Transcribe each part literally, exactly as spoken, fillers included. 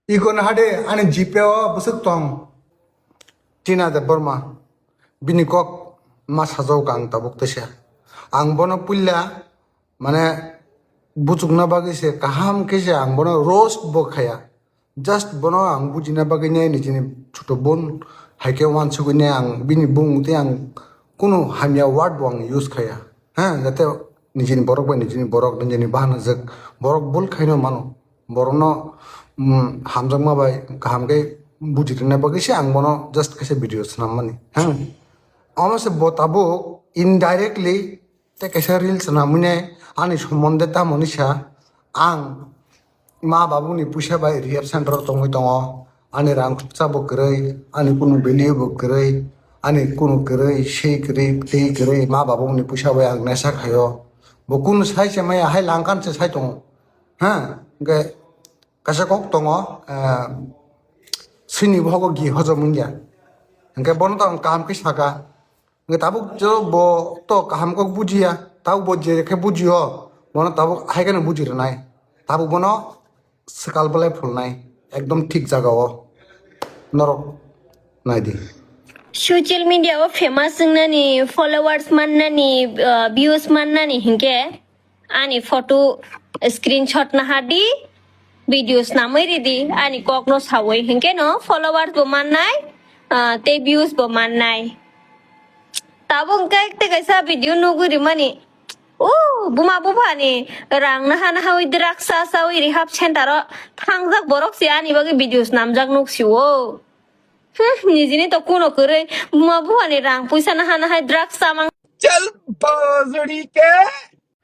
Iko no hade ani G P o bwswk tong. Tina Debbarma. Bini kok ma sajao ka ang tabuk teisa. Ang bono puila mane buchukna bagwi se kaham khe se ang bono roast bo khaya. Just bono ang bujina bagwi ne nijini chuto bon hai khe wansugwi ne ang bini bung tei ang kunu hamya word bo ang use khaya. Ha, jate nijini borok bai nijini borok nijini bahanajak borok bul khaino mano. Borokno, mm, hamjakma bai kaham khe buji rwna bagwi se ang bono just kaisa video swnam mani. Ha. Omo se bo tabuk indirectly tei kaisa reel swnamwi nai ani sombonde tamo ni sa ang ma babuni puisa bai rehab center o tongwi tongo. Ani rang khorcha bo kwrwi, ani kunu value bo kwrwi, ani kunu kwrwi, sei kwrwi, tei kwrwi, ma babuni puisa bai ang nesa khaio. Bo kunu sai se maya hai langkan se sai tongo. Ha, hwnkhe kaisa kok tongo, ah, swini bohogo gi hojom wngya. Hwnkhe bono to ang kaham khe saka. Hwnkhe tabuk je bo to kaham kok bujiya, tabuk bo je khe bujio, bono tabuk hai kheno buji rwnai. Tabuk bono swkal belai phulnai, ekdom thik jagao norok naidi. Social media o famous wngnani, followers mannani, ah, views mannani hinkhe ani photo screenshot nahardi, video snamwi ridi, ani kokno sawi hinkhe no followers bo mannai, ah, tei views bo mannai. Tabuk hwnkhe tei kaisa video nugwi rimani. O, buma buphani rang naha nahawi drugs chawi rehab center o thangjak borok se ani bagwi videos namjak nuksio. Hmm, nijini to kuno kwrwi buma buphani rang puisa naha nahai drugs chamang. Chal bajri ke.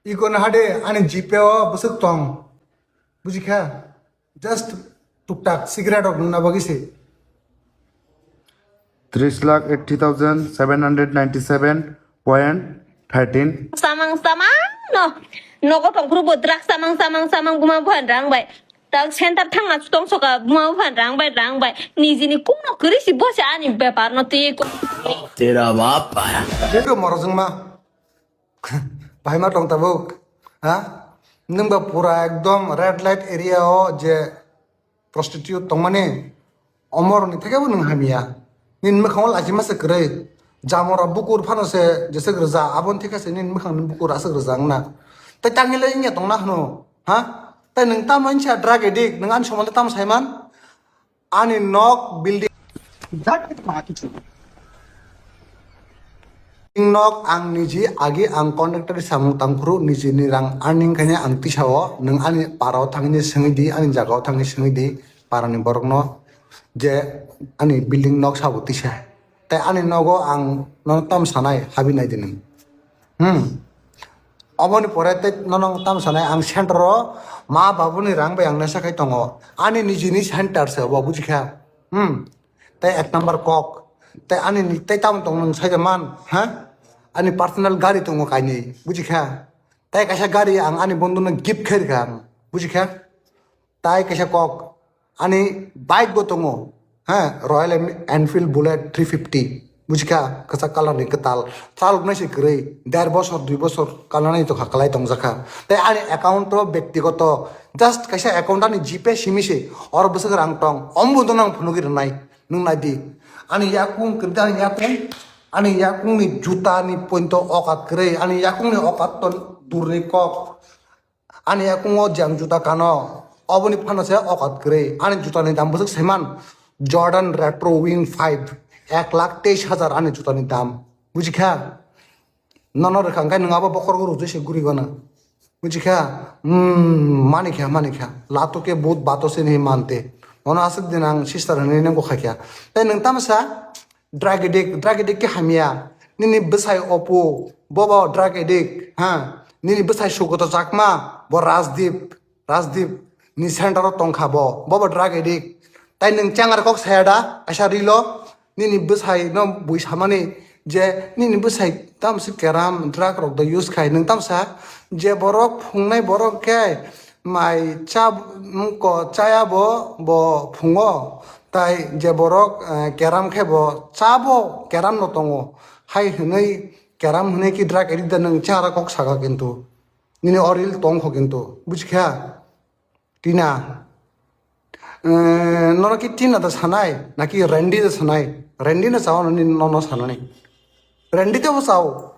Iko no hade ani G P o bwswk tong. Bujikha? Just tuktak cigarette rok nungna bagwi se. Tris lakh eighty thousand seven hundred ninety seven point thirteen. Samang samang no. Nogo tongphuru bo drugs samang samang samang buma buhan rang bai. Tak center thangna tong soka buma buhan rang bai rang bai. Nijini kuno kwrwi si bosa ani bepar no twi ko. Tera bap. Bego morojwng ma. Bahai ma tong tabuk? Ha? Nwng ba pura ekdom red light area o je prostitute tongmani, omorokni theke bo nwng hamya. Nini mwkhango lachi masa kwrwi. Jamora bukur phano se jeswk rwja, aboni theke se nini mwkhangni bukur aswk rwja wngna. Tai tangwi le wngya tongna hwno? Ha? Tai nwng tamo wngsa drug addict, nwng ani somondo tamo saiman? Ani nok building. Jat ma kichu. Nok ang niji agi ang contractor samung tangphuru nijini rang earning khaina ang tisao nwng ani parao thangni swngwi di, ani jagao thangni swngwi di, parani borokno je ani building nok sabo tisa. Tai ani nogo ang nono tam sanai habi nai di nwng. Hmm. Oboni pore tei nono tam sanai ang center o ma babuni rang bai ang nesa khai tongo. Ani nijini center se obo bujikha. Hmm. Tei ek number kok. Tei ani ni, tei tamo tong nwng sai man, ha? Ani personal gari tongo kainwi, bujikha? Tei kaisa gari ang ani bondhuno gift khe rikha ang, bujikha? Tai kaisa kok, ani bike bo tongo, ha, Royal Enfield Bullet three fifty, bujikha, kwchak colour ni kwtal, chaloknai se kwrwi, der bosor, dui bosor kalnani tongkha, kwlai tongjakha. Tei ani account o bektigoto, just kaisa account ani G Pay simi se, oro bwswk rang tong, omo bo dono ang phunugwi rwnai, nwng nai di. Ani yakung kwrwi, ani yakung, ani yakungni juta ni pointo okat kwrwi, ani yakungni okat to durni kok. Ani yakungo je ang juta kano, oboni phano se okat kwrwi. Ani jutani dam bwswk saiman Jordan Retro Wing five, ek lakh teis hajar ani jutani dam. Bujikha? Nono rwkha hwnkhe nwng abo bokhorgo rwjui se guri gana. Bujikha? Hmm, manikha, manikha. Lato ke bhut bato se nahi mante. Nono aswk din ang sister hwnwi nangkukha kha. Tei nwng tamsa drug addict, drug addict khe hamya. Nini bwsai Oppo, bobo drug addict, ha. Nini bwsai Sugoto Chakma, bo Rajdeep, Rajdeep ni center o tongkha bo, bobo drug addict. Tai nwng changar kok saya da, kaisa rilo, nini bwsai no bui samani je nini bwsai tamsi keram drug rok da use khai, nwng tamsa je borok phungnai borok khe mai cha ko chaya bo, bo phungo. Tai je borok, eh, keram khe bo cha bo keram no tongo. Hai hwnwi keram hwnwi ki drug addict da nwng chara kok saka kintu. Nini o reel tong kho kintu. Bujikha? Tina. Eh, nono ki Tina da sanai, naki Randy da sanai? Randy no sao nini nono sanani. Randy tebo sao.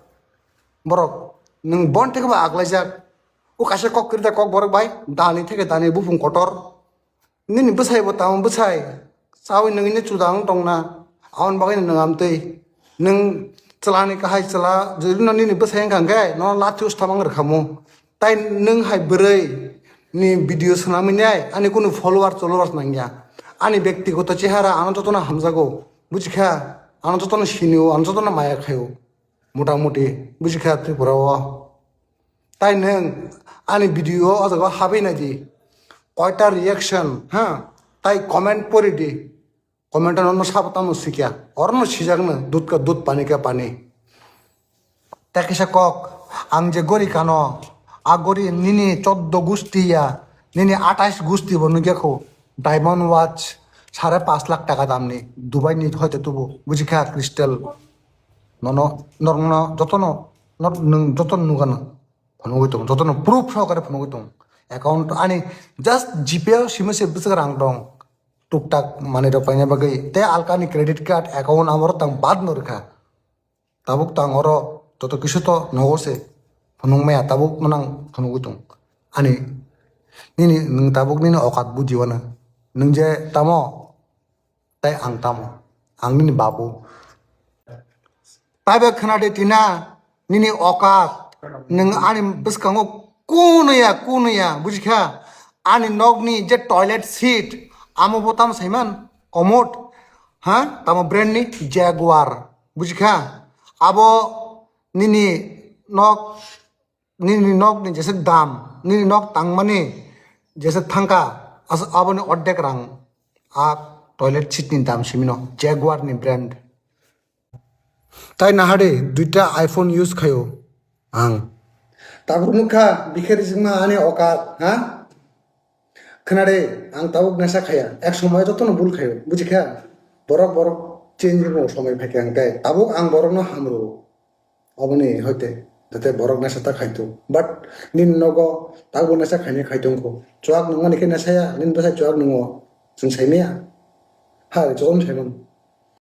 Borok, nwng bon thekba aklaijak. O kaisa kok kirita kok borok bai, dani theke dani bufung kotor. Nini bwsai bo tamo bwsai. Sawi nwngni chuda wng tongna. Aboni bagwi nwng amtwi. Nwng chwlani kahai chwla, jodi no nini bwsai wngkha hwnkhe, no lathi ustamang rwkhamu. Tai nwng hai bwrwi ni video swnamwi nai, ani kunu follower, followers nangya. Ani bektigoto chehara ano jotono hamjago. Bujikha, ano jotono sinio, ano jotono maya khaio. Mota moti, bujikha Tripura o. Tai nwng ani video o jaga habwi nai di. Koita reaction, ha? Tai comment pori di. Comment no sabo tamo sikya. Oro no sijakno, dudh ka dudh, pani ka pani. Tei kisa kok, ang je gori kano, a gori nini choddo gusti ya, nini atais gusti bo nugya kho. Diamond watch, sare pash lakh taka damni, Dubai ni hoite tubu, bujikha crystal. Nono, norno, jotono, nor-, nwng jotono nugano. Phunugwi tong, jotono proof sokare phunugwi tong. Account ani just G P O simi se bwswk rang dong. Tuktak manwi rok paina bagwi. Tei alkani credit card account amoro tang bad no rwkha. Tabuk tang oro joto kisu to nogo se phunuk maya, tabuk manang phunugwi tong. Ani nini nwng tabuk nini okat buji wano. Nwng je tamo, tai ang tamo. Ang nini babu. Taibo khwnade Tina, nini okat, nwng ani bwskango kunuya, kunuya, bujikha? Ani nokni je toilet seat, amo bo tamo saiman, commode, ha? Tamo brand ni? Jaguar, bujikha? Abo nini nok, nini nok ni jeswk dam, nini nok tangmani jeswk thangka, as-, aboni ordek rang, a toilet seat ni dam simino, Jaguar ni brand. Tai nahade duita iPhone use khaio ang. Tabuk nukha, bikhe rijikma ani okat, ha? Khwnade, ang tabuk nasa khaya, ek somoy jotono bul khaio, bujikha? Borok, borok change wngo, somoi phaikhe ang tai. Tabuk ang borokno hamrwo. Oboni hoite, jate borok nasa ta khaito. But nini nogo tabuk nasa khainai khaito wngkho. Chuak nungmani khe nasaya, nini bwsai chuak nungo. Chwng saimaya? Hai, chwng saimano.